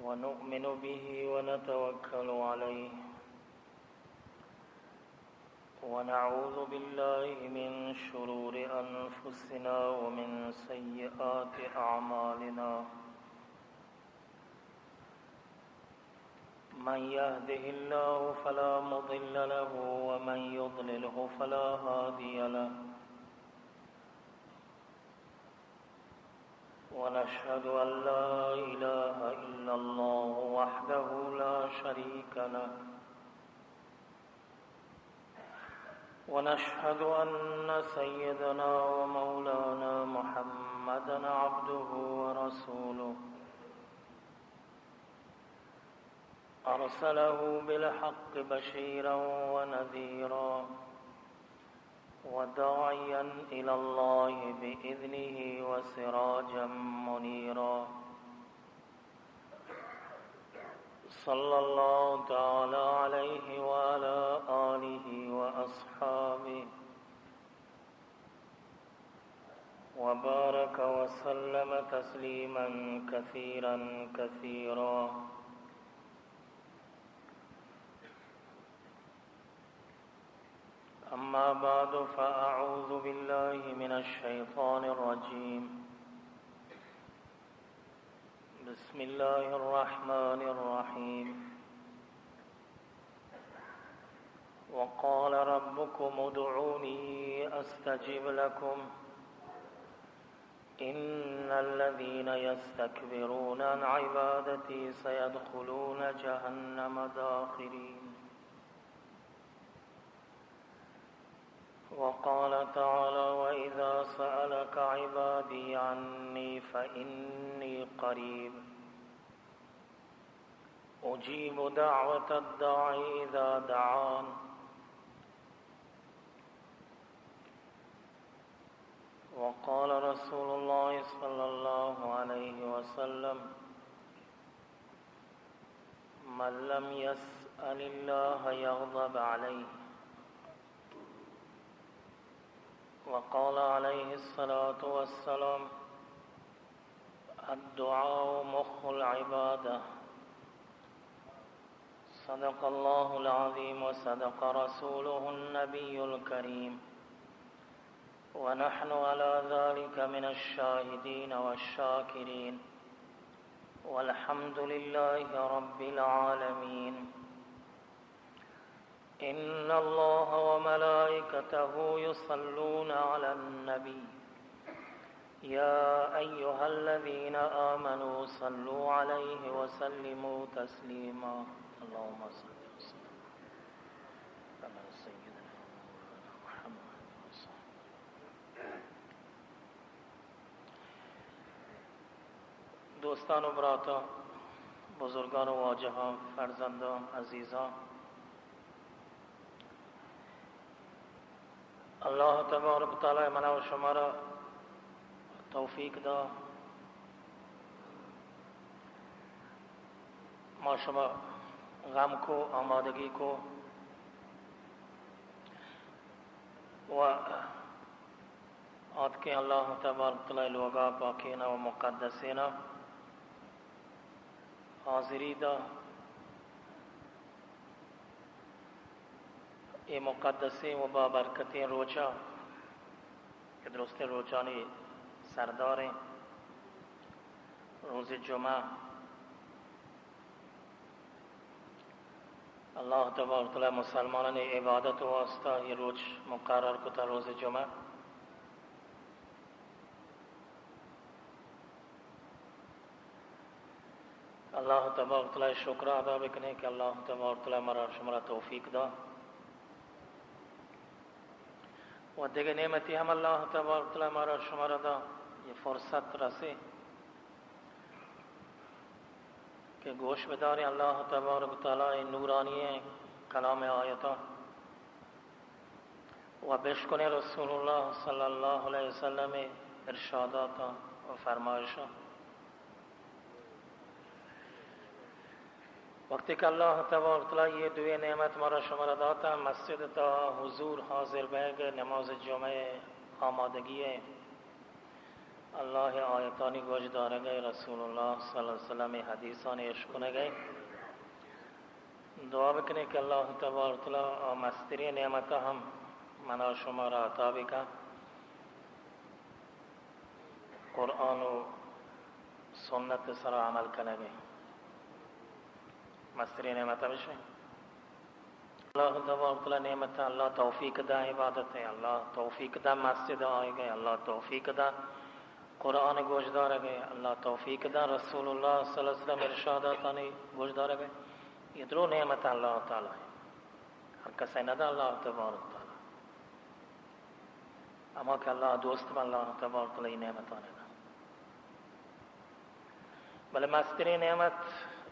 ونؤمن به ونتوكل عليه، ونعوذ بالله من شرور أنفسنا ومن سيئات أعمالنا. من يهده الله فلا مضل له، ومن يضلله فلا هادي له. ونشهد أن لا إله إلا الله وحده لا شريك له، ونشهد أن سيدنا ومولانا محمدا عبده ورسوله، أرسله بالحق بشيرا ونذيرا، وداعيا إلى الله بإذنه وسراجا منيرا. صلى الله تعالى عليه وعلى آله وأصحابه وبارك وسلم تسليما كثيرا كثيرا. أما بعد، فأعوذ بالله من الشيطان الرجيم. بسم الله الرحمن الرحيم. وقال ربكم ادعوني أستجب لكم. إن الذين يستكبرون عن عبادتي سيدخلون جهنم داخرين. وقال تعالى: وإذا سألك عبادي عني فإني قريب أجيب دعوة الداع إذا دعان. وقال رسول الله صلى الله عليه وسلم: من لم يسأل الله يغضب عليه. وقال عليه الصلاة والسلام: الدعاء مخ العبادة. صدق الله العظيم وصدق رسوله النبي الكريم، ونحن على ذلك من الشاهدين والشاكرين، والحمد لله رب العالمين. إن الله وملائكته يصلون على النبي، يا أيها الذين آمنوا صلوا عليه وسلموا تسليما. اللهم صل وسلم على سيدنا ومولانا محمد وصحبه. دوستان و براتاں، بزرگان و واجہاں، فرزنداں، عزیزاں، اللہ تبارک و تعالی منا و شمارا توفیق دا، ما شما غم کو، آمادگی کو و آتکیں اللہ تبارک و تعالی لوگا پاکینا و مقدسینا حاضری دا۔ اے مقدسیں و بابرکتیں روچا کہ درستیں روچانی سرداریں، روز جمعہ، اللہ تبارک و تعالی مسلمانانی عبادت واسطہ اے روچ مقرر کتا، روز جمعہ۔ اللہ تبارک و تعالی شکر ادا بکنیں کہ اللہ تبارک و تعالی مارا شمارا توفیق دا۔ و دگہ نعمتی ہم اللہ تبارک و تعالی مارا شمارا دا، یہ فرصت رسے کہ گوش بداریں اللہ تبارک و تعالی نورانی کلام آیتاں و بشکنیں رسول اللہ صلی اللہ علیہ وسلم ارشاداتاں و فرمائشاں۔ وقتی کہ اللہ تبارک و تعالی یہ دوئیں نعمت مارا شمارا داتا، مسجد تا حضور حاضر بیگ، نماز جمعہ آمادگی ہے، اللہ ءِ آیتانی گوش دارگ ءَ، رسول اللہ صلی اللہ علیہ وسلم ءِ حدیثانی اشکنگ ءَ، دعا بکنیں کہ اللہ تبارک و تعالی آ مستریں نعمت ہم منا شما را عطا بکن۔ قرآن و سنت سرا عمل کنگ ءَ مستریں نعمت ہمیش اِنت۔ اللہ تبارک و تعالی نعمت، اللہ توفیق دا عبادت ءِ، اللہ توفیق دا مسجد آئیگ ءِ، اللہ توفیق دا قرآن گوش دارگ ءِ، اللہ توفیق دا رسول اللہ صلی اللہ علیہ وسلم ارشاداتانی گوش دارگ ءِ۔ یہ درو نعمت اللہ تعالی ءِ، ہر کس ءَ ندا اللہ تبارک و تعالی۔ ہما کہ اللہ دوست بہ، اللہ تبارک و تعالی نعمتانی دا۔ بلے مستریں نعمت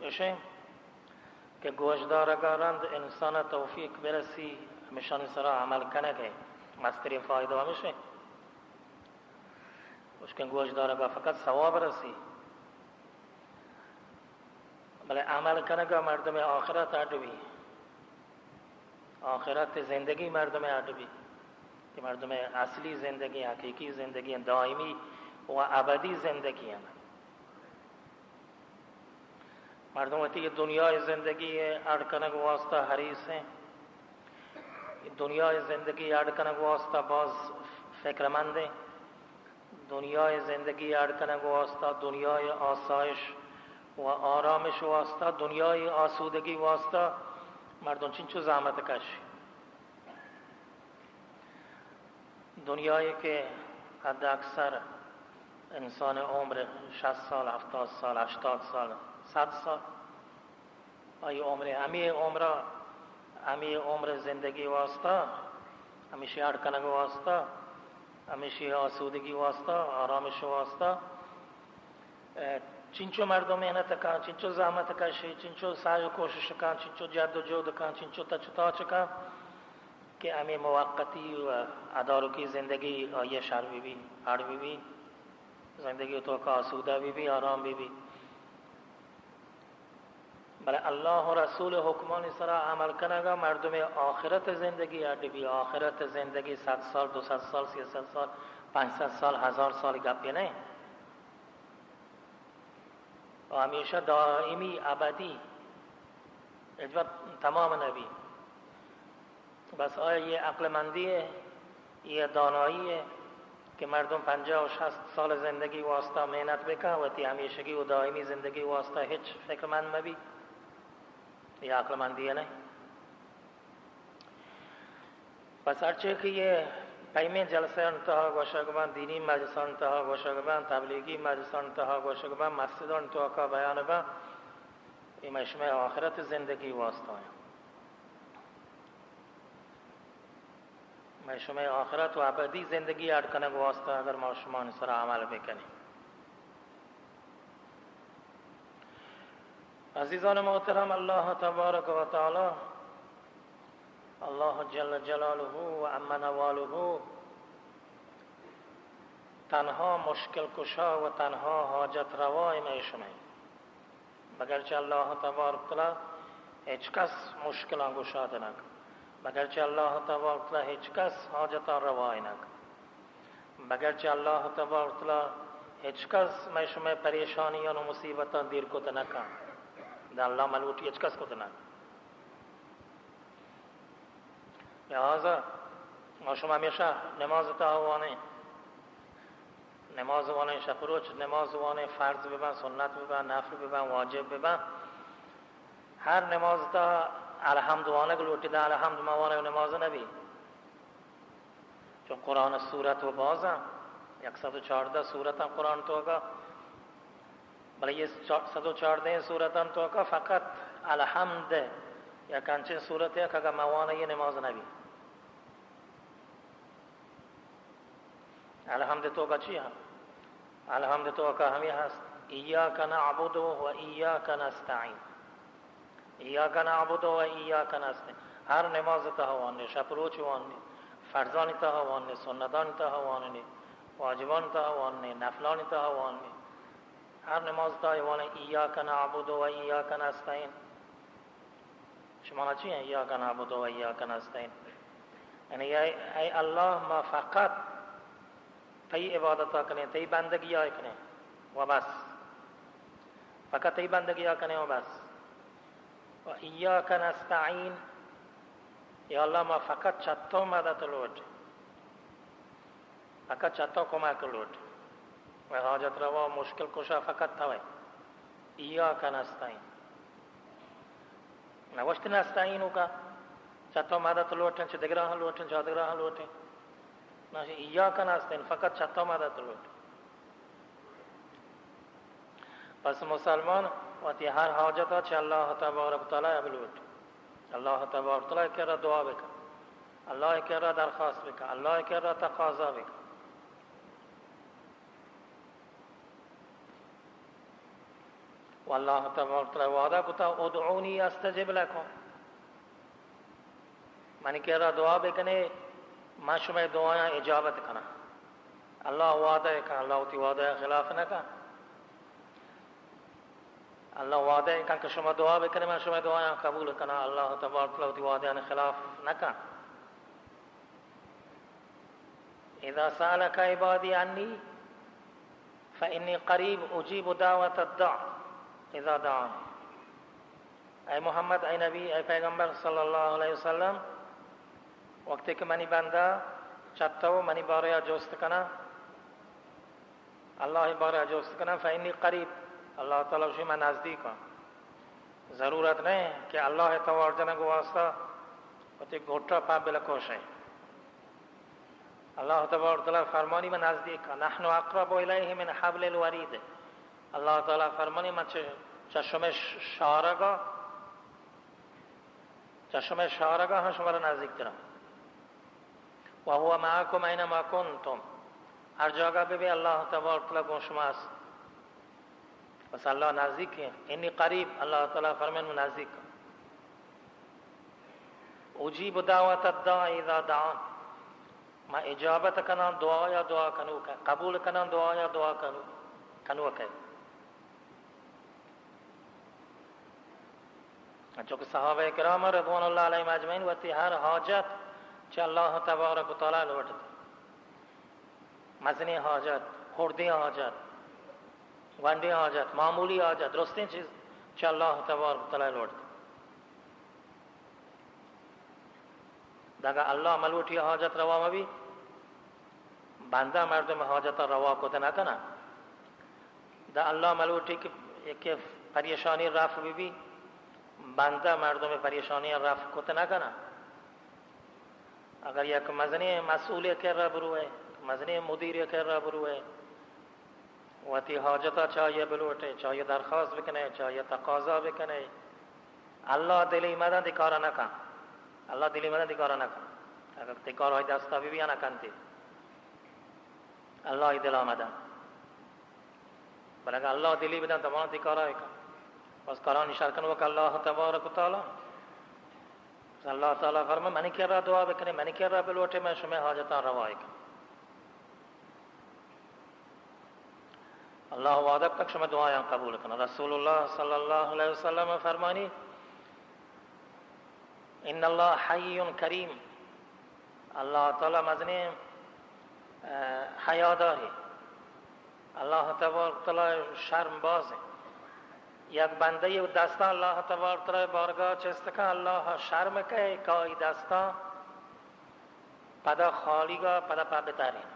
اش اِنت کہ گوش دارگ ءَ رند انسان ءَ توفیق برسی، ہمیشانی سرا عمل کنگ ءِ مستریں فائدہ ہمیش اِنت۔ اش کہ گوش دارگ ءَ فقط ثواب رسی، بلے عمل کنگ ءَ مردم ءِ آخرت اڈ بی۔ آخرت ءِ زندگی مردم ءِ اڈ بی کہ مردم ءِ اصلی زندگی، حقیقی زندگی، دائمی و ابدی زندگی اِنت۔ مردم وتی دنیا ءِ زندگی ءِ اڈ کنگ واسطہ حریص اِنت، دنیا ءِ زندگی اڈ کنگ واسطہ باز فکرمند اِنت۔ دنیا ءِ زندگی اڈ کنگ واسطہ، دنیا ءِ آسائش و آرامش واسطہ، دنیا ءِ آسودگی واسطہ مردم چنچو زحمت کش۔ دنیائے کہ حد اکثر انسان ءِ عمر شصت سال، ہفتاد سال، ہشتاد سال، صد سال، آئی عمر، ہمے عمر، ہمے عمر زندگی واسطہ، ہمیشی اڈ کنگ واسطہ، ہمیشی آسودگی واسطہ، آرامش واسطہ، اے، چنچو مردم محنت کن، چنچو زحمت کشی، چنچو سعی و کوشش کن، چنچو جد و جہد کن، چنچو تچ و تاچ کن کہ ہمے موقتی و ادارکی زندگی آئی شر بہ بی، اڈ بہ بی، زندگی توکا آسودہ بہ بی، آرام بہ بی۔ بلے اللہ و رسول ءِ حکمانی سرا عمل کنگ ءَ مردم ءِ آخرت ءِ زندگی اڈ بی۔ آخرت ءِ زندگی صد سال، دو صد سال، سیصد سال، پنچ صد سال، ہزار سال گپے نہ اِنت۔ و ہمیشہ دائمی، ابدی، ہچبر تمام نہ بی۔ بس آئی ءِ عقل مندی ءِ، یہ دانائی ءِ کہ مردم پنجاہ و شصت سال زندگی واسطہ محنت بکن، وتی ہمیشگی و دائمی زندگی واسطہ ہچ فکرمند مبی، یہ عقل مندی ءِ نہ اِنت۔ پس ہرچے کہ یہ پیمیں جلسہ آنی تہا گوشگ بنت، دینی مجلس آنی تہا گوشگ بنت، تبلیغی مجلس آنی تہا گوشگ بنت، مسجد آنی توکا بیان بنت، یہ مئے شمئے آخرت زندگی واسطہ اِنت۔ مئے شمئے آخرت و ابدی زندگی اڈ کنگ واسطہ اگر ما شما آنی سرا عمل بکنیں۔ عزیزان محترم، اللہ تبارک و تعالی، اللہ جل جلالہ و عم نوالہ تنہا مشکل کشا و تنہا حاجت روا مئے شمئے۔ بگرچہ اللہ تبارک و تعالی ہچ کس مشکلاں گشاد نہ کن۔ بگرچہ اللہ تبارک و تعالی ہچ کس حاجتاں روا نہ کن۔ بگرچہ اللہ تبارک و تعالی ہچ کس مئے شمئے پریشانیاں و مصیبتاں دیر کت نہ کن۔ داں اللہ ملوٹی ہچ کس کت نہ کن۔ لہذا ما شما ہمیشہ نماز تہا وانیں، نماز وانیں، شپ روچ نماز وانیں، فرض ببن، سنت ببن، نفل ببن، واجب ببن۔ ہر نماز تہا الحمد وانگ لوٹی، داں الحمد مہ وانیں نماز نبی۔ چون قرآن سورت و بازاں، یک صد و چاردہ سورتاں قرآن توکا، بلے یہ چا-، صد و چاردہ سورتاں توکا فقط الحمد یک انچیں سورتے کہ اگاں مہ وانیں یہ نماز نبی۔ الحمد توکا چی ہست؟ الحمد توکا ہمے ہست، ایاک نعبد و ایاک نستعین۔ ایاک نعبد و ایاک نستعین۔ ہر نماز تہا وانیں، شپ روچ وانیں، فرضانی تہا وانیں، سنتانی تہا وانیں، واجبانی تہا وانیں، نفلانی تہا وانیں۔ ہر نماز تہا وانیں، ایاک نعبد و ایاک نستعین۔ شما چی ہیں؟ ایاک نعبد و ایاک نستعین۔ یعنی اے، اے اللہ، ما فقط تئی عبادت ءَ کنیں، تئی بندگی ءَ کنیں و بس۔ فقط تئی بندگی ءَ کنیں و بس۔ و ایاک نستعین، یا اللہ، ما فقط چہ تو مدد لوٹیں، فقط چہ تو کمک لوٹیں۔ و حاجت روا، مشکل کشا فقط توئے۔ ایاک نستعین۔ نہ گوشت نستعینک، چہ تو مدد لوٹیں، چہ دگراں لوٹیں، چہ دگراں لوٹیں۔ نہ، ایاک نستعین، فقط چہ تو مدد لوٹیں۔ پس مسلمان وتی ہر حاجت ءَ چہ اللہ تبارک و تعالی ءَ بلوٹ۔ اللہ تبارک و تعالی ءِ کرا دعا بکن، اللہ ءِ کرا درخواست بکن، اللہ ءِ کرا تقاضا بکن۔ و اللہ تبارک و تعالی وعدہ کتا، ادعونی استجب لکم، منی کرا دعا بکنے، من شمئے دعایاں اجابت کناں۔ اللہ وعدہ کن، اللہ وتی وعدہ خلاف نہ کن۔ اللہ وعدہ کن کہ شما دعا بکنے، من شمئے دعایاں قبول کناں۔ اللہ تبارک و تعالی وتی وعدہ خلاف نہ کن۔ اذا سألك عبادي عني فإني قريب أجيب دعوة الداع إذا دعان۔ اے محمد، اے نبی، اے پیغمبر صلی اللہ علیہ وسلم، وقتی کہ منی بندہ چہ تو منی بارے ءَ جست کناں، اللہ ءِ بارے ءَ جست کناں، فإني قريب، اللہ تعالی گوشی من نزدیکاں۔ ضرورت نہ کہ اللہ ءِ توار جنگ واسطہ وتی گھٹا پہ بلکوشے۔ اللہ تبارک و تعالی فرمانی من نزدیکاں، نحن اقرب الیہ من حبل الورید۔ اللہ تعالی فرمانی من چہ، چہ شمئے ش-، شارگا، چہ شمئے شارگا ہم شمارا نزدیک تراں۔ وهو معكم أينما كنتم، ہر جاگہ بہ بے اللہ تبارک و تعالی گوں شما است۔ بس اللہ نزدیک ہے۔ انی قریب، اللہ تعالی فرمائن من نزدیک۔ اجیب دعوت الداع اذا دعان، ما اجابت کناں دعا یا دعا کنوک، قبول کناں دعا یا دعا کنو-، کنوک۔ چونکہ صحابہ کرام رضوان اللہ علیہم اجمعین وتی ہر حاجت چہ اللہ تبارک و تعالی لوٹت۔ مزنیں حاجت، خردیں حاجت، گونڈیں حاجت، معمولی حاجت، درستیں چیز چہ اللہ تبارک و تعالی لوٹت۔ دگہ اللہ ملوٹی حاجت روا مبی، بندہ مردم حاجت روا کت نہ کناں۔ دا اللہ ملوٹی کہ، کہ پریشانی رفع بہ بی، بندہ مردم پریشانی رفع کت نہ کناں۔ اگر یک مزنیں مسئولے کرا بروئے، مزنیں مدیرے کرا بروئے، وتی حاجتا چہ آئی بلوٹے، چہ آئی درخواست بکنے، چہ آئی تقاضا بکنے، اللہ دلی مدن دی کارا نکن۔ اللہ دلی مدن دی کارا نکن۔ اگر تی کار آئی دستا بی بی نکنتی، اللہ ای دلا مدن۔ بلے اگر اللہ دلی بدن، تمام تی کارا بکن۔ بس کارانی شر کنوک اللہ تبارک و تعالی۔ اللہ تعالی فرمائے، منی کرا دعا بکنے، منی کرا بلوٹے، من شمئے حاجتاں روا کن۔ اللہ وعدہ کتگ شمئے دعایاں قبول کناں۔ رسول اللہ صلی اللہ علیہ وسلم فرمانی، ان اللہ حی کریم، اللہ تعالی مزنیں، اه، حیادارے۔ اللہ تبارک و تعالی شرم بازیں۔ یک بندہ دستاں اللہ تبارک و تعالی بارگاہ چست کن، اللہ شرم کئے کہ آئی دستاں پدا خالیگا پدا پہ بترین۔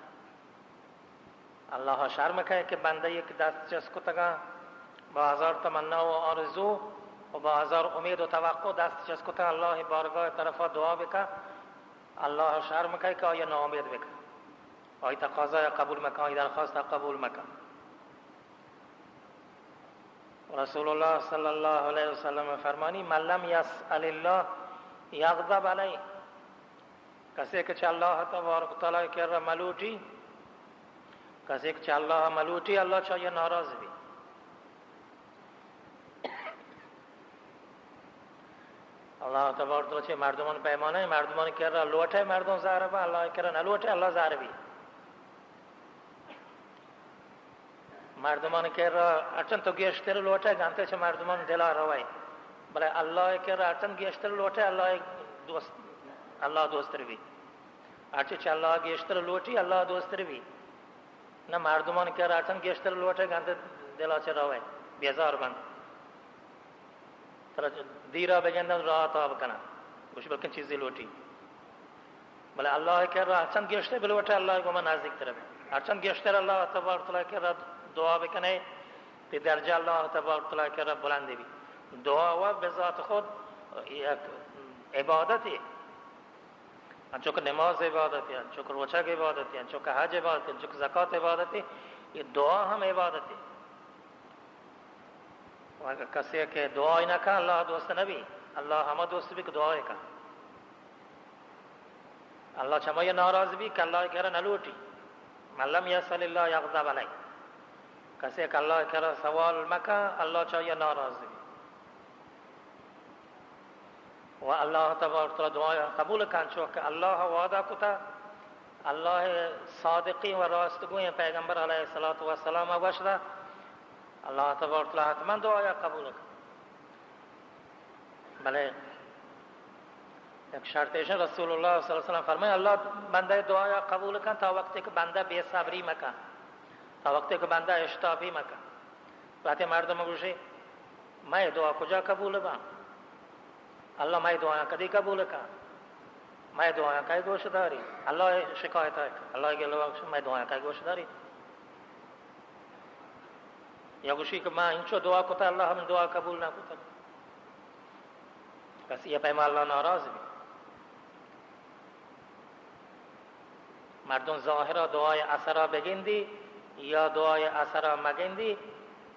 اللہ شرم کئے کہ بندہ یک دست چست کتگاں با ہزار تمنا و آرزو و با ہزار امید و توقع دست چست کتگاں اللہ بارگاہ طرفا دعا بکن، اللہ شرم کئے کہ آئی ناامید بکن، آئی تقاضا قبول مکن، آئی درخواست قبول مکن۔ رسول اللہ صلی اللہ علیہ وسلم فرمانی، من لم یسأل اللہ یغضب علیہ، کسے کہ چہ اللہ تبارک و تعالی کرا ملوٹی، کسے کہ چہ اللہ ملوٹی، اللہ چہ آئی ناراض بی۔ اللہ تبارک و تعالی چہ مردمان پیمانے، مردمان کرا لوٹے مردم زہر با، اللہ کرا نلوٹے اللہ زہر بی۔ مردمان کرا ہرچند تو گیشتر لوٹے، گنتے چہ مردمان دلا روئے۔ بلے اللہ کرا ہرچند گیشتر لوٹے، اللہ دوست، اللہ دوستر بی۔ ہرچی چہ اللہ گیشتر لوٹی، اللہ دوستر بی۔ نہ، مردمان کہ ہرچند گیشتر لوٹے گند دلا چہ روے، بیزار بند۔ ترا دیرا بگندن راہ تا بکنن۔ گوش بلکن چیزی لوٹی۔ بلے اللہ کرا ہرچند گیشتر بلوٹے، اللہ گوما نزدیک تر بی۔ ہرچند گیشتر اللہ تبارک تعالی کرا دعا بکنے، تی درجہ اللہ تبارک تعالی کرا بلند بی۔ دعا و بذات خود یک عبادتی۔ انچو کہ نماز عبادتے، انچو کہ روچگ عبادتے، انچو کہ حج عبادتے، انچو کہ زکات عبادتے، یہ دعا ہم عبادتے۔ و اگر کسی کہ دعا نہ کن، اللہ دوست نہ بی۔ اللہ ہما دوست بی کہ دعا کن۔ اللہ چمائی ناراض بی کہ اللہ کرا نہ لوٹی۔ من لم یسأل اللہ یغضب علیہ۔ کسی کہ اللہ کرا سوال مکن، اللہ چائی ناراض بی۔ و اللہ تبارک تعالی دعایاں قبول کن، چو کہ اللہ وعدہ کتا، اللہ صادقین و راستگوئیں پیغمبر علیہ الصلوۃ والسلام گوشتا، اللہ تبارک تعالی حتما دعایا قبول کن۔ بلے یک شرط ایش، رسول اللہ صلی اللہ علیہ وسلم فرمائے، اللہ بندہ دعایا قبول کن تا وقتی کہ بندہ بے صبری مکن، تا وقتی کہ بندہ اشتاپی مکن۔ وقتی مردم گوشی، مئے دعا کجا قبول باں؟ اللہ مئے دعایاں کدی قبول کن؟ مئے دعایاں کئے گوش داری؟ اللہ شکایت ہے، اللہ گلوا، مئے دعایاں کئے گوش داری؟ یا گوشی کہ ما انچو دعا کتا، اللہ ہم دعا قبول نہ کتا۔ پس یہ پیما اللہ ناراض بی۔ مردم ظاہرا دعای اثرا بگندی یا دعای اثرا مگندی،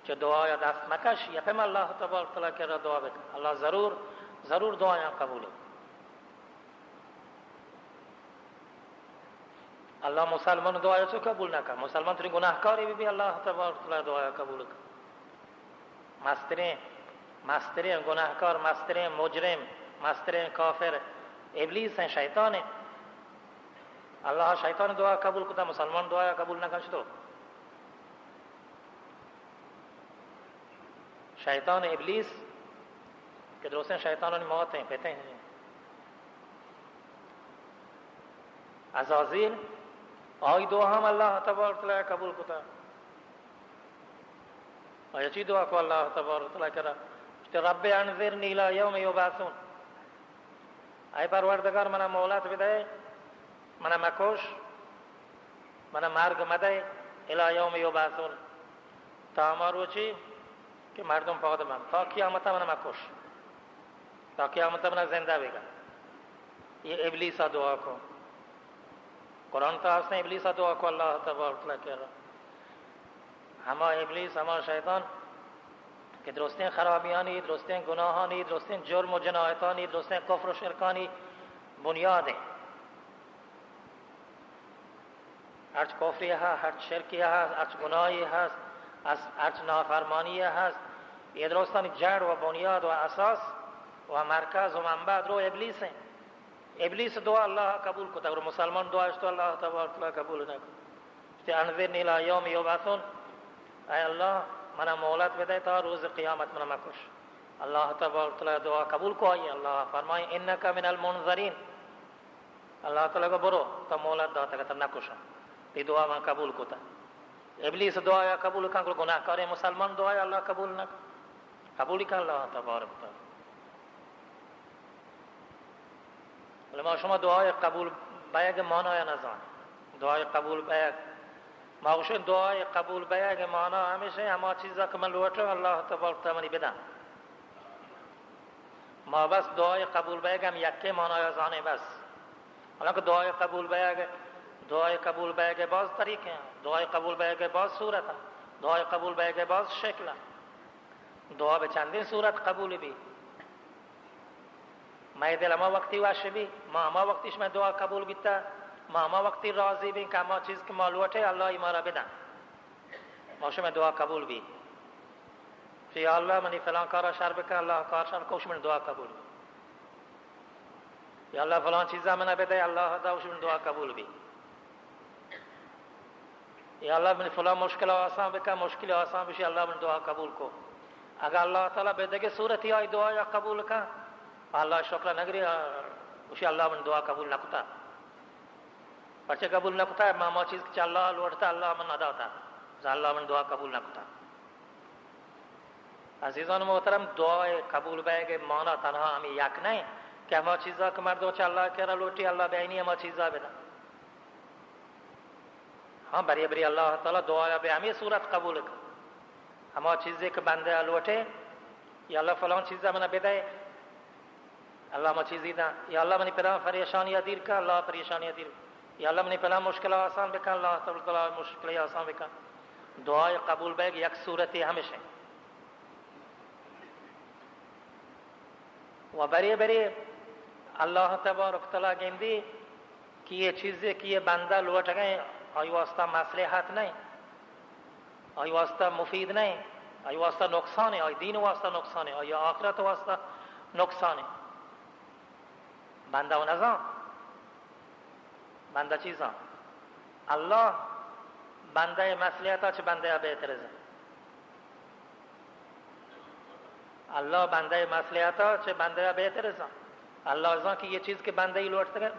چہ دعای دست مکش، یا پیم اللہ تبارک تعالی کرا دعا بکن، اللہ ضرور، ضرور دعایاں قبول۔ اللہ مسلمان دعای چو قبول نکن؟ مسلمان تری گناہکاری بی، بی اللہ تبارک تعالی دعای قبول کن۔ مستریں، مستریں گناہکار، مستریں مجرم، مستریں کافر ابلیس ہیں، شیطان ہیں۔ اللہ شیطان دعا قبول کتا، مسلمان دعا قبول نہ کن شتو۔ شیطان ابلیس کہ درستیں شیطانانی مات ہیں، پتیں ہیں۔ عزازیل، آئی دعا ہم اللہ تبارک تعالی قبول کتا۔ آیا چی دعا کو اللہ تبارک و تعالی کرا؟ گوشتی، رب انظرنی الی یوم یبعثون۔ اے پروردگار، منا مہلت بدے، منا مکش، منا مرگ مدے، الی یوم یبعثون، تا ہما روچی کہ مردم پاد بنت، تا قیامت منا مکش، تا قیامت منا زندہ بگا۔ یہ ابلیس دعا کو۔ قرآن تا ہستیں، ابلیس دعا کو اللہ تبارک و تعالی کرا۔ ہما ابلیس، ہما شیطان کہ درستیں خرابیانی، درستیں گناہانی، درستیں جرم و جنایتانی، درستیں کفر و شرکانی بنیاد ہیں۔ ہرچ کفری ہست، ہرچ شرکی ہست، ہرچ گناہی ہست، ہرچ نافرمانی ہست، یہ درستانی جڑ و بنیاد و اساس و مرکز و منبع درو ابلیس ہیں۔ ابلیس دعا اللہ قبول کتا، اور مسلمان دعا اش تو اللہ تبارک و تعالی قبول نہ کتا۔ گوشتی، انظرنی الی یوم یبعثون، اے اللہ، منا مہلت بدے تا روز قیامت منا مکش۔ اللہ تبارک و تعالی دعا قبول کو آئی، اللہ فرمائے، انک من المنظرین، اللہ تعالی کو برو، تو مہلت داتا کہ تر نکشاں، تی دعا من قبول کتا۔ ابلیس دعا یا قبول کن، گناہکاریں مسلمان دعا یا اللہ قبول نہ کن، قبول کن اللہ تبارک و تعالی۔ بلے ما شما دعای قبول بیگ معنای نزان۔ دعای قبول بیگ، ما گوشیں دعای قبول بیگ معنا ہمیش ہیں، ہما چیزا کہ من لوٹوں اللہ تبارک و تعالی منی بدن۔ ما بس دعای قبول بیگ ہم یکے معنای زانیں بس۔ حالانکہ دعای قبول بیگ، دعای قبول بیگ باز طریقے ہیں، دعای قبول بیگ باز صورت ہیں، دعای قبول بیگ باز شکل ہیں۔ دعا بہ چندیں صورت قبول بی۔ مئے دل ہما وقتی وش بی، ما ہما وقتی شمئے دعا قبول بیتا، ما ہما وقتی راضی بیں کہ ہما چیز کہ ما لوٹے، اللہ ای مارا بدن۔ ما شمئے دعا قبول بی۔ کہ یا اللہ منی فلان کارا شر بکن، اللہ کار شر کو، شمئے دعا قبول بی۔ یا اللہ فلان چیزا منا بدے، اللہ دا، شمئے دعا قبول بی۔ یا اللہ منی فلان مشکل آسان بکن، مشکل آسان بشی، اللہ منی دعا قبول کو۔ اگر اللہ تعالی بہ دگہ صورتی آئی دعا یا قبول کن، اللہ شکر نگری، گوشی اللہ منی دعا قبول نکتا۔ پرچہ قبول نہ کتا؟ ما، ہما چیز کہ چہ اللہ لوٹتا، اللہ من نداتا، بزاں اللہ من دعا قبول نہ کتا۔ عزیزان محترم، دعا قبول بیگ مانا تنہا ہمیں یک نہیں کہ ہما چیزا کہ مردم چہ اللہ کرا لوٹی، اللہ بینی ہما چیزا بدا۔ ہاں، بری بری اللہ تعالی دعا بہ ہمیں صورت قبول کن۔ ہما چیزے کہ بندہ لوٹے، یا اللہ فلان چیزا منا بدے، اللہ ہما چیزی داں۔ یا اللہ منی پلان پریشانی دیر کن، اللہ پریشانی دیر۔ یا اللہ منی پلان مشکل آسان بکن، اللہ تعالی مشکل آسان بکن۔ دعای قبول بیگ یک صورتی ہمیش ہے۔ و برے برے اللہ تبارک تعالی گندی کہ یہ چیزے کہ یہ بندہ لوٹگئے، آئی واسطہ مصلحت نہیں، آئی واسطہ مفید نہیں، آئی واسطہ نقصان ہے، آئی دین واسطہ نقصان ہے، آئی آخرت واسطہ نقصان ہے۔ بندہ و نزان، بندہ چیزاں، اللہ بندہ مصلحت چہ بندہ بہتر زان۔ اللہ بندہ مصلحت چہ بندہ بہتر زان۔ اللہ زان کہ یہ چیز کہ بندہ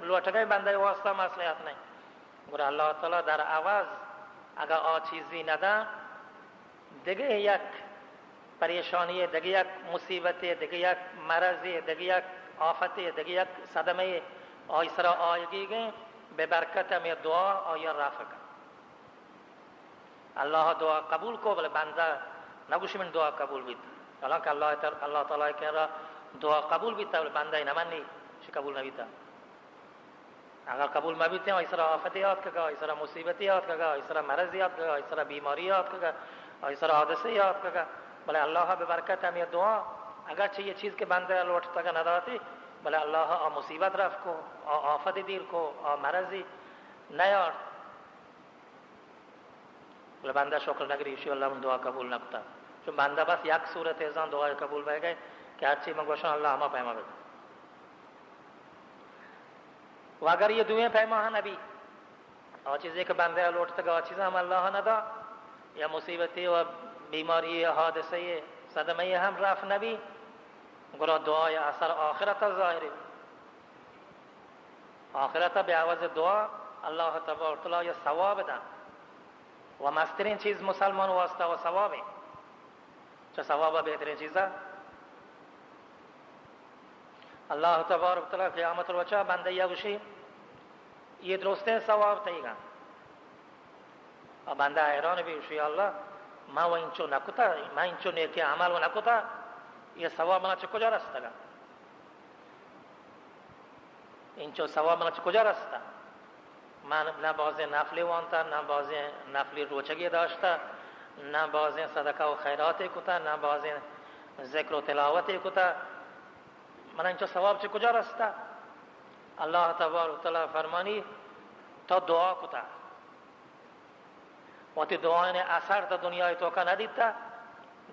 لوٹگئے، بندہ واسطہ مصلحت نہیں۔ گڑا اللہ تعالی در عوض اگاں آ چیزی نداں، دگہ یک پریشانی، دگہ یک مصیبت، دگہ یک مرض، دگہ یک آفت، دگہ یک صدمہ آئی سرا آیگی گئے، بہ برکت ہمیں دعا آئی رفع کن۔ اللہ دعا قبول کو، بلے بندہ نگوشی من دعا قبول بیت۔ حالانکہ اللہ تر-، اللہ تعالی کرا دعا قبول بیتا، بلے بندہ نمنی، شی قبول نبیتا۔ اگر قبول مبیتیں، آئی سرا آفتے آتکگا، آئی سرا مصیبتے آتکگا، آئی سرا مرضے آتکگا، آئی سرا بیماری آتکگا، آئی سرا حادثے آتکگا، بلے اللہ بہ برکت ہمیں دعا، اگرچہ یہ چیز کہ بندہ لوٹتگا نداتی، بلے اللہ آ مصیبت رفع کو، آ آفت دیر کو، آ مرضی نیارت۔ بلے بندہ شکر نگری، ایشی اللہ من دعا قبول نکتا۔ چون بندہ بس یک صورت زان دعا قبول بیگئے کہ ہرچی من گوشاں اللہ ہما پیما بکن۔ و اگر یہ دوئیں پیما ہم نبی، آ چیزے کہ بندہ لوٹتگا، آ چیز ہم اللہ ندا، یا مصیبتی و بیماری، حادثے، صدمے ہم رفع نبی، گڑا دعای اثر آخرت ظاہر بی۔ آخرت بہ عوض دعا اللہ تبارک و تعالی یہ ثواب دن۔ و مسترین چیز مسلمان واسطہ و ثواب ہے۔ چہ ثواب بہترین چیزا اللہ تبارک و تعالی قیامت روچا بندہ یا گوشی، یہ درستیں ثواب تئیگا۔ آ بندہ حیران بی، گوشی، یا اللہ، ما و انچو نکتا، ما انچو نیکی عمل و نکتا، یہ ثواب منا چہ کجا رستگا؟ انچو ثواب منا چہ کجا رستا؟ من نہ بازیں نفلی وانتا، نہ بازیں نفلی روچگی داشتا، نہ بازیں صدقہ و خیراتے کتا، نہ بازیں ذکر و تلاوتے کتا۔ منا انچو ثواب چہ کجا رستا؟ اللہ تبارک و تعالی فرمانی، تو دعا کتا۔ وتی دعایانی اثر تو دنیای توکا ندیتا،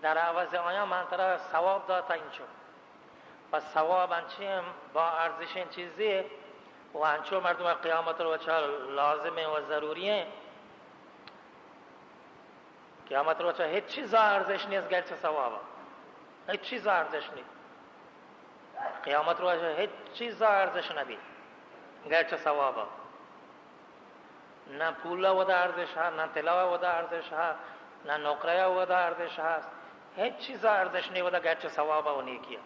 در عوض آیاں من ترا ثواب داتا انچو۔ پس ثواب انچیں با ارزشیں چیزے و انچو مردم قیامت روچا لازمیں و ضروری ہیں۔ قیامت روچا ہچ چیزا ارزش نیست غیر چہ ثوابا۔ ہچ چیزا ارزش نیست۔ قیامت روچا ہچ چیزا ارزش نبی غیر چہ ثوابا۔ نہ پول ء ودا ارزش ہا، نہ تلا ء ودا ارزش ہا، نہ نقرہ ء ودا ارزش ہا، ہچ چیز ء ارزش نہیں ودا غیر چہ ثواب ء و نیکی ء۔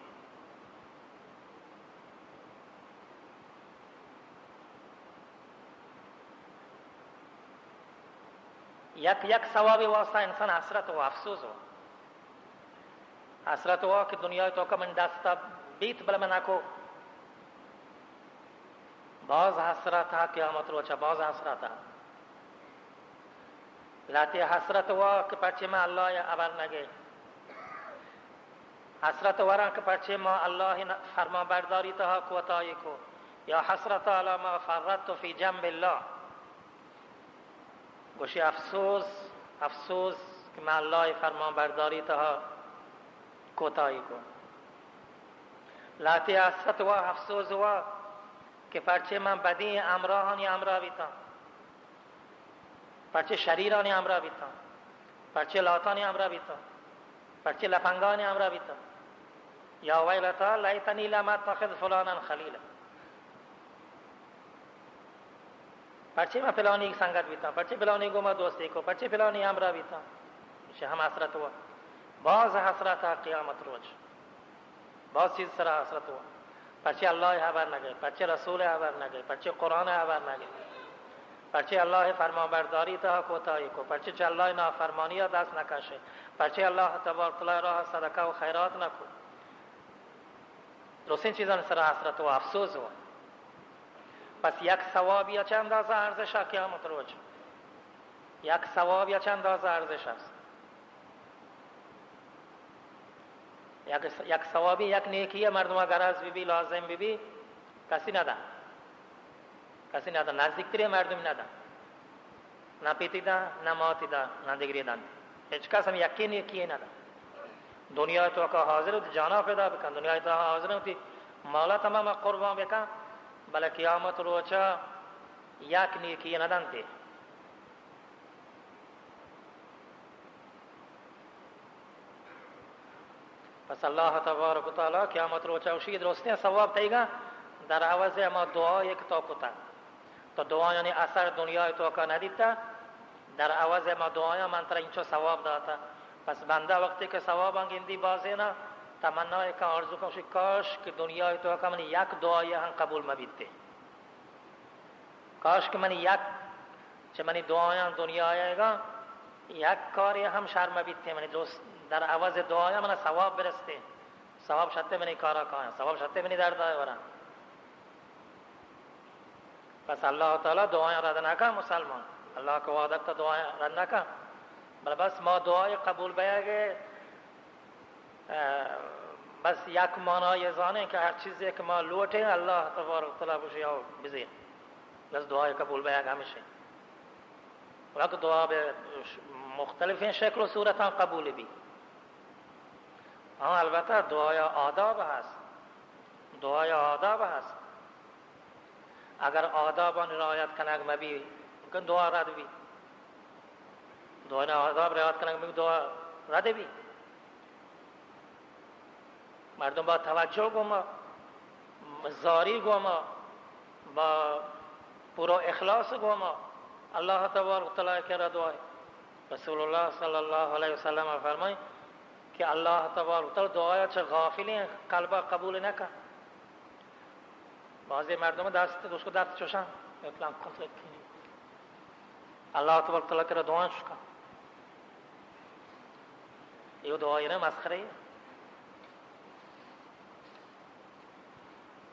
یک یک ثوابے واسطہ انسان حسرت و افسوس و حسرت وا کہ دنیا توکا من دستا بیت بلے من نکو۔ باز حسرت ہا قیامت روچا، باز حسرت ہا۔ لہتے حسرت وا کہ پرچے من اللہ یا ابر نگے۔ حسرت ورا کہ پرچے ما اللہ فرمان برداری تہا کوتاہی کو۔ یا حسرت علی ما فرطت فی جنب اللہ۔ گوشی، افسوس، افسوس کہ من اللہ ء فرمان برداری تہا کوتاہی کو۔ لہتے حسرت وا، افسوس وا کہ پرچے من بدیں ہمراہانی ہمراہ بیتاں، پرچے شریرانی ہمراہ بیتاں، پرچے لاتانی ہمراہ بیتاں، پرچے لپنگانی ہمراہ بیتاں۔ یا ویلتا لیتنی لم اتخذ فلانا خلیلا۔ پرچے من پلانی سنگت بیتاں، پرچے پلانی گوما دوستی کو، پرچے پلانی ہمراہ بیتاں؟ ایشی ہم حسرت ہوا۔ باز حسرت ء قیامت روچ۔ باز چیز سرا حسرت ہوا۔ پرچے اللہ ء حبر نہ گئے، پرچے رسول ء حبر نہ گئے، پرچے قرآن ء حبر نہ گئے، پرچے اللہ ء فرمان برداری تہا کوتاہی کو، پرچے چہ اللہ ء نافرمانی ء دست نہ کشے، پرچے اللہ تبارک و تعالی راہ صدقہ و خیرات نہ کو۔ درستیں چیزانی سرا حسرت و افسوس و۔ پس یک ثوابی چہ اندازہ ارزش ء قیامت روچ۔ یک ثوابی چہ اندازہ ارزش است۔ یک، یک ثوابی، یک نیکی مردم گرز بی بی، لازم بی بی، کسی ندا۔ کسی ندا، نزدیکترین مردم ندا۔ نہ پیتی دا، نہ ماتی دا، نہ دگری دا۔ ہچ کس ہم یکی نیکی ندا۔ دنیا تو کا حاضر ہوتی جانا پیدا بکن، دنیا تو حاضر ہوتی مالا تمام قربان بکن، بلے قیامت روچا یک نیکی ندنتے۔ پس اللہ تبارک و تعالی قیامت روچا گوشی، درستیں ثواب تئیگا در عوض ہما دعا یک تو کتا۔ تو دعایانی اثر دنیا توکا ندیتا، در عوض ہما دعایاں من ترا انچو ثواب داتا۔ پس بندہ وقتی کہ ثواباں گندی بازینا، تمنا کن، آرزو کن، گوشی کاش کہ دنیا توکا منی یک دعایا ہم قبول مبیتے۔ کاش کہ منی یک، چہ منی دعایاں دنیا آیگا یک کارے ہم شر مبیتے، منی درست در عوض دعایاں منا ثواب برستے، ثواب شتے منی کارا کایاں، ثواب شتے منی دردا ورا۔ پس اللہ تعالی دعایاں رد نہ کن مسلمان، اللہ کہ وعدہ کتا دعایاں رد نہ کن، بلے بس ما دعای قبول بیگے ء بس یک مانا یہ زانیں کہ ہر چیزے کہ ما لوٹیں، اللہ تبارک و تعالی گوشی او بزیر۔ بس دعای قبول بیگ ہمیشیں۔ وقت دعا بہ مختلفیں شکل و صورتاں قبول بی۔ ہاں، البتہ دعای آداب ہست۔ دعای آداب ہست۔ اگر آدابانی رعایت کنگ مبی، ممکن دعا رد بی۔ دعای آداب رعایت کنگ مبی، دعا رد بی۔ مردم با توجہ گوما، زاری گوما، با پورا اخلاص گوما اللہ تبارک و تعالی کرا دعای۔ رسول اللہ صلی اللہ علیہ وسلم فرمائیں کہ اللہ تبارک و تعالی دعای چہ غافلیں قلبا قبول نہ کن۔ بعضی مردم دست، دوشکو دست چوشاں، اطلاع کنت کہ اللہ تبارک و تعالی کرا دعا چوش کن۔ یہ دعای نہ، مسخرے۔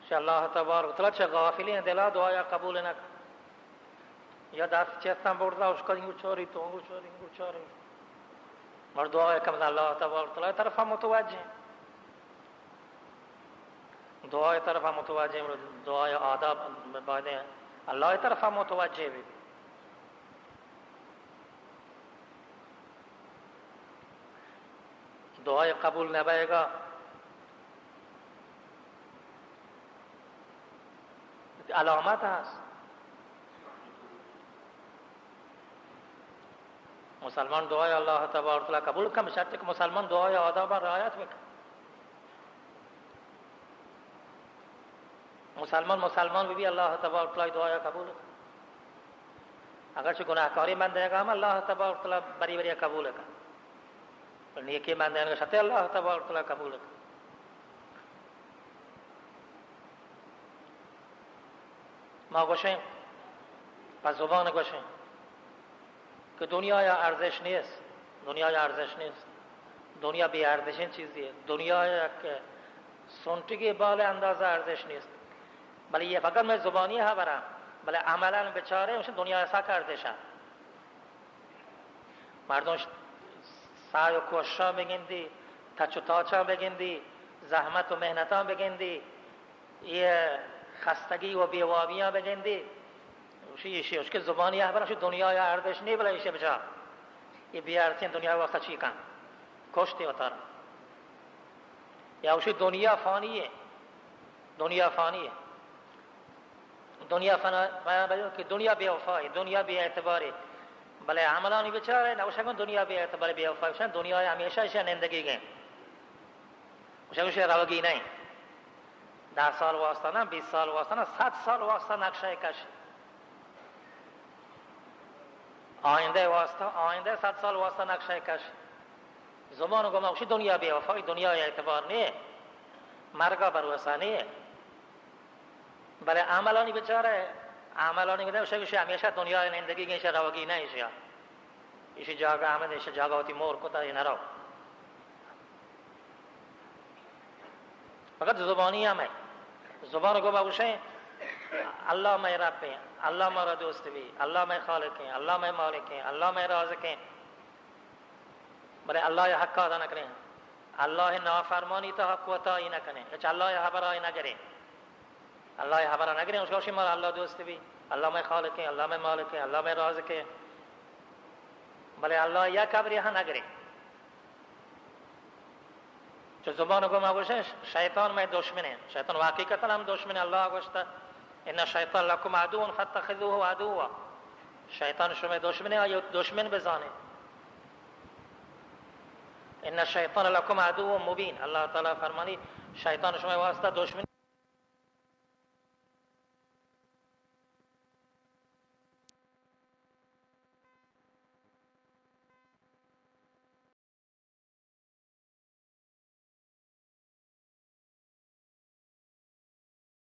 شہ اللہ تبارک و تعالی چہ غافلیں دلا دعایا قبول نہ کن۔ یا دست چستاں بردا، اشکا انگو چاری، تو انگو چاری، انگو چاری۔ مر دعا کم اللہ تبارک و تعالی طرفا متوجہ۔ دعای طرفا متوجہ، دعای آداب باید اللہ طرفا متوجہ بی۔ دعای قبول نبیگا علامت ہست۔ مسلمان دعای اللہ تبارک و تعالی قبول کن، بشرطی کہ مسلمان دعای آداب رعایت بکن۔ مسلمان مسلمان بی، اللہ تبارک و تعالی دعای قبول کن۔ اگرچہ گناہکاری من دیگا ہم اللہ تبارک و تعالی بری بری قبول کن۔ بلے نیکی من دیگا شتے اللہ تبارک و تعالی قبول کن۔ ما گوشیں، پہ زبان گوشیں کہ دنیا یا ارزش نیست، دنیا یا ارزش نیست، دنیا بے ارزشیں چیزی ہے، دنیا یک سنٹگے بال اندازہ ارزش نیست۔ بلے یہ فقط میں زبانی خبر ہے، بلے عملاً بچارے، اس دنیا سک ارزش ہے۔ مردم ش-، سعی و کوششاں بگندی، تچ و تاچاں بگندی، زحمت و محنتاں بگندی، یہ خستگی و بیوابیاں بگندی۔ اشی، اشی، اشی کہ زبانی احبر، اشی دنیا یا ارزش نہیں، بلا اشی بچار۔ یہ بے ارزشیں دنیا واسطہ چی کن؟ کشتے وتارا۔ یا اشی دنیا فانی ہے۔ دنیا فانی ہے۔ دنیا فنا، فنا بجو کہ دنیا بے وفا ہے، دنیا بے اعتبار ہے۔ بلے عملانی بچار ہے، نہ اشی گوں دنیا بے اعتبار، بے وفا ہے۔ دنیا ہمیشہ اشی نندگی گئے۔ اشی، اشی روگی نہیں۔ دہ سال واسطہ نہ، بیس سال واسطہ نہ، صد سال واسطہ نقشہ کش۔ آئندہ واسطہ، آئندہ صد سال واسطہ نقشہ کش. زبان گما گوشی دنیا بے وفائی، دنیا اعتبار نہیں، مرگا بھروسہ نہیں. بلے عملانی بچارے، عملانی گدے، گوشے، گوشے ہمیشہ دنیا زندگی گیشہ روگی نہ ایشیا. ایشی جاگہ ہمیں، ایشی جاگہ ہوتی مور کتا، یہ نہ رو. فقط زبانی ہم ہے. زبان گما گوشے، اللہ مئے رب ہیں، اللہ مارا دوست بھی، اللہ مئے خالق ہیں، اللہ مئے مالک ہیں، اللہ مئے رازق ہیں. بلے اللہ ء حق ادا نہ کریں، اللہ ء نافرمانی تہا کوتاہی نہ کریں، اچ اللہ ء حبر آئی نہ گریں. اللہ ء حبر نہ گریں، اس گوشی مارا اللہ دوست بھی، اللہ مئے خالق ہیں، اللہ مئے مالک ہیں، اللہ مئے رازق ہیں. بلے اللہ یک حبری ہاں نہ گریں. چو زبان گما گوشے، شیطان مئے دشمن ہیں. شیطان حقیقتا ہم دشمن ہے. اللہ گوشتا، ان الشیطان لکم عدو فاتخذوه عدوا. شیطان شمئے دشمن ہے، آئی دشمن بزانے. ان الشیطان لکم عدو مبین. اللہ تعالی فرمانی، شیطان شمئے واسطہ دشمن